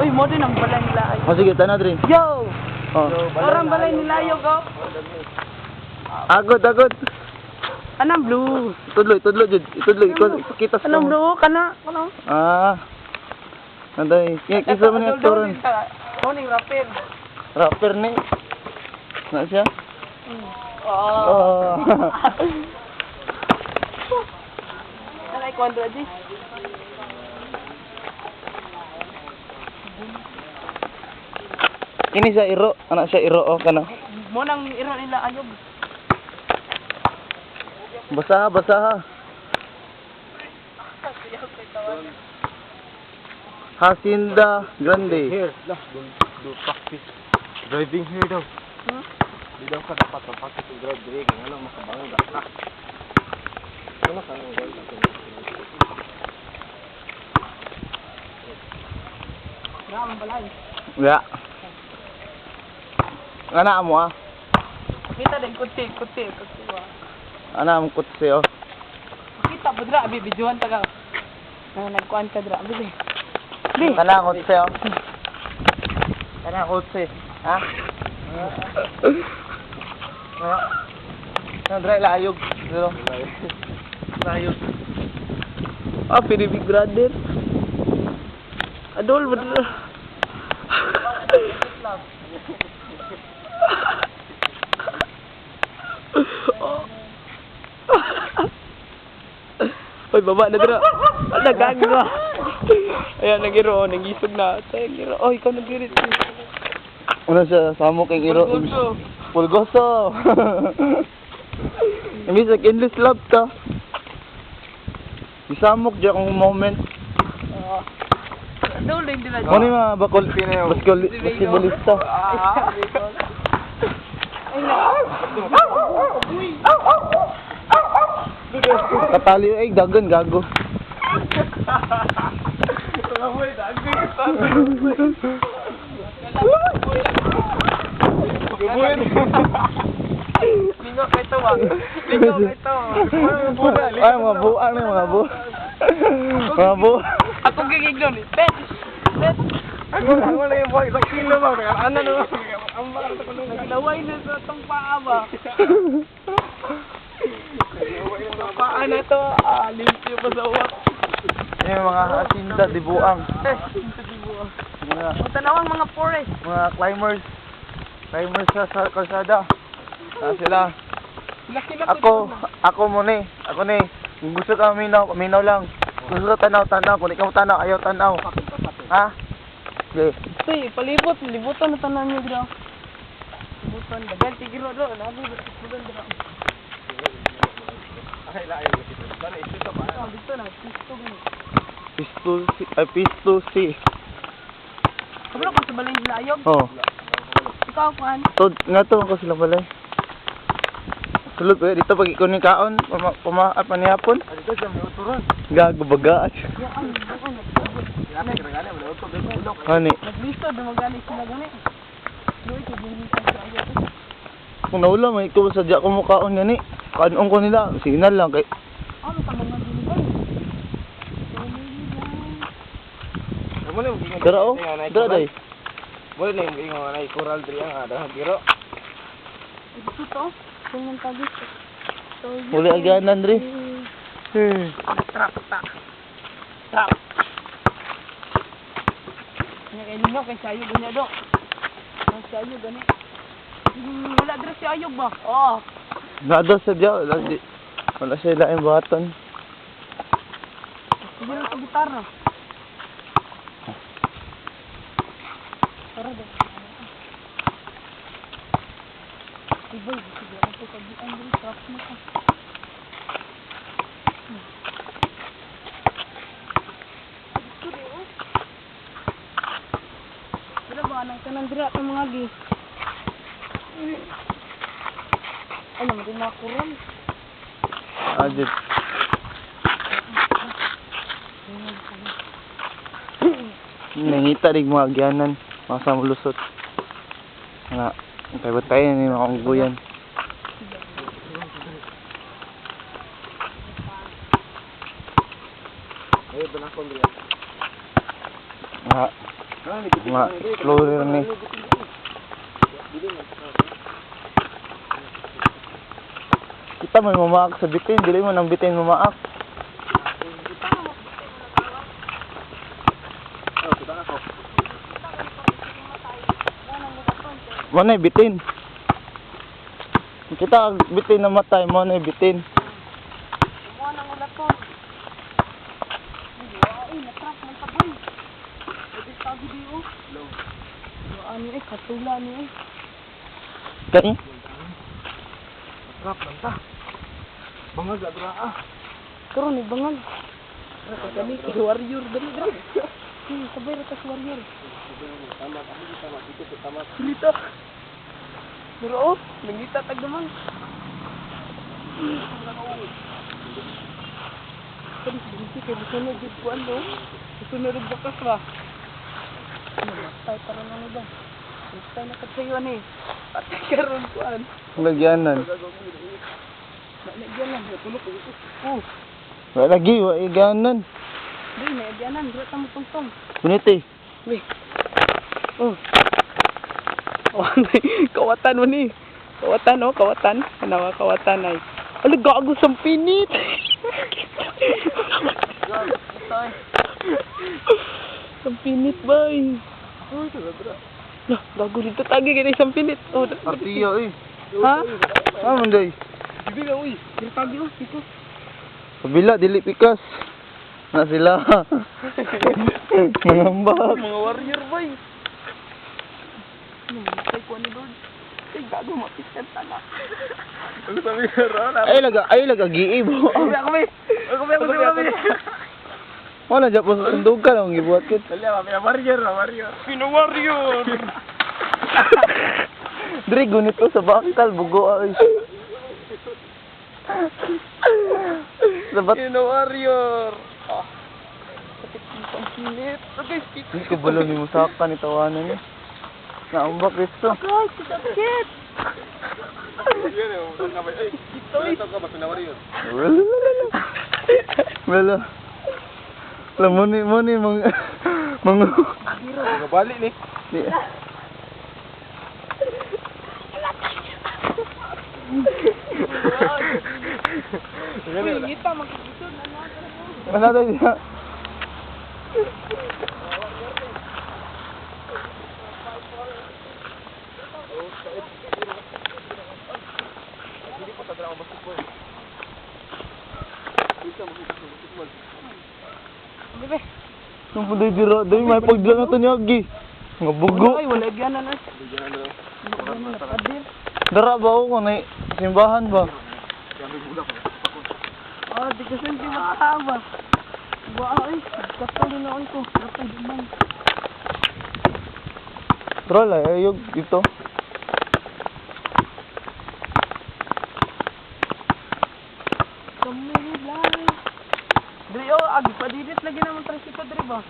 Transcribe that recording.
Uy, mo din ang balay nila ayog. Oh, sige, tanaw dre. Yo! Oh. Orang balay nila ayog, oh. Agod, agod. Anang blue? Tudloy, tudloy jud. Tudloy, ikaw ipakita sa Anang blue? Kana? Kana? Ah. Anday, kaya kisa man ni aktoran. Morning, rapper. Rapper ni. Na siya? Oh. Oh. Ano ay kwento, Aji? Kini siya iro, anak siya iro oh kana. Mo nang iro nila ayog. Basaha, basaha. Hacienda Grande. Here, lah, don't do practice. Driving here daw. Hmm? Di daw ka dapat mag-practice og drive diri kay ngano makabangga ka. Ano ka nang gawin? Ramang balay. Ya. Ana mo ah. Kita din kuti, kuti, kuti. Wa. Ana mo kutsi oh. Kita po dra, abi bijuan ta ka. Na nagkuan ka dra, abi. Bi. Kana kutsi oh. Kana kutsi. Ha? Ha? Nandre layog. Dito. Layog. Ah, pili Big Brother. Adol ba dra? Oy, baba na dra. Ala gago. Ayan, nagiro, nagisog na. Tay, giro. Oy, ikaw nagirit. Ano siya samo kay iro. Pulgoso. Pulgoso. Imbis like endless love ka. Isamok di akong moment. Adol din dila. Ano yung mga bakol, basketball, basketballista. Ay na. Katali ay dagan gago. Lingo kay to ah. Lingo kay to. Ay mga buang na mga bu. Mga bu. Ako gigignon eh. Bet. Bet. Ako na yung boy, isang kilo ba? Ano no? Ang bakal sa kulungan. Naglaway na sa itong paa ba? Itong paa na to. Ah, limpyo pa sa uwak. Yung mga asinda di buang. Eh, sa dibuang. Mga, Tanawang mga forest. mga climbers. Climbers sa kalsada. Ah, sila. Laki-laki. Ako, ako mo ni. Ako ni. Kung gusto ka minaw, minaw lang. Gusto ka tanaw, tanaw. Kung ikaw tanaw, ayaw tanaw. Ha? Okay. Say, palibot. Libutan na tanan niyo bro. Libutan. Dagan, tigiro do. Labi, libutan dra. Ay, layo. Sana isip pa. Ah, dito na. Pisto gani. Pisto C, ay pisto C. Kabalo ko sa balay nila ayog. Oh. Ikaw, kuan. To, nga to ako sila balay. Sulod eh, dito pag ikaw ni kaon, puma, puma, ah, panihapon. Dito siya may uturan. Gago baga. Yung ang Gani, gani, wala uto, bulok. Ani, Naglisto, dumagani sila gani. Luy, kay ginitan sa ayog. kung nawala may ikaw sadya ko mo kaon gani. Kanon ko nila, signal lang kay. Ah, may tambang nga dili ba? Dara oh, dara day. Boleh na yung ingon na coral diri ang ada biro. Ito to. Kung tagi. Muli agyanan dre. Trap ta. Trap. Nya kay lingaw kay sayo gani do. Kay sayo gani. Wala dre si ayog ba? Oo. Nada sadya, wala di. Wala siya laing buhaton. Sige lang sa gitara. Tara do. Ibay, sige ako kagian dre trap mo ka. Wala ba nang tanan dira ang mga gi. Ay, naman din mga kuron. Ajit. Nangita rin mga agyanan, mga samulusot. Nga, kay batayan ni mga unggoyan. Ayo benakon diri. Nga. Mga explorer ni. Kita mo yung mamaak sa bitin. Dili mo nang bitin mamaak. Mo na bitin. Kita ang bitin na matay mo na bitin. Kumuha ng ulaton. Ay, natrap man taboy. Pwede tabi di oh. Ano eh, katula ni eh. Kay Trap lang ta. Bangag adra ah. Karon ni bangag. Rata kami kay warrior dali dali. Sabay rata sa warrior. Dito. Pero oh, nangita tag damang. Kani si kay musunod jud kuan no. Musunod og bakas ba. Namatay para na ba. Namatay na katsayo ani. Patay karon kuan. Lagyanan. Naigyanan, natulog ko. Oh, Wala lagi wa igyanan. di naigyanan, dira ta mo tungtong. Punit eh. Weh. Oh. Oh, kawatan mo ni. Kawatan oh, kawatan. Kanawa kawatan ay. Ala gago sa pinit. Sampinit bay. Lah, gago dito tagi kay sampinit. Oh, Artiyo eh. Ha? Ah, manday. Dito tagi oh, dito. Kabila dili pikas. Na sila. Mangambak. Mga warrior boy. Namatay ko ni Lord. Ay, gago mapiskan tala. Ano sabi ko ron? Ay laga giibo. Ako may. Ako may ako may. Wala dyan po sa sundugan ang gibuhat kit. Dali ah, pina warrior, warrior. Pina warrior. Dre gunito sa bakal bugo ay. Sa bat Pina warrior. Ah. Sakit ng pangkilit. Okay, skip. Hindi ko balo ni Musaka ni tawanan ni. Naambak ito. Guys, sakit. Yan eh, ay. Ito ka ba pina warrior? Wala. Wala mo ni mga mga Mga bali ni. Di. Uy, ngita magkikisod. Ano ang Wala tayo diya. Bebe. Nung punday dira, dahil may pagdala na to niya, Agi. Nga bugo. Ay, wala gana na. Wala gana na. Padir. Dara ba ako kung na simbahan ba? Ah, di kasi hindi makakaba. Wa ay, katalo na ako. Katay man. Tara lang, ayog dito. Kami lang. Dre, oh, agi padidit lagi naman tricycle dre ba?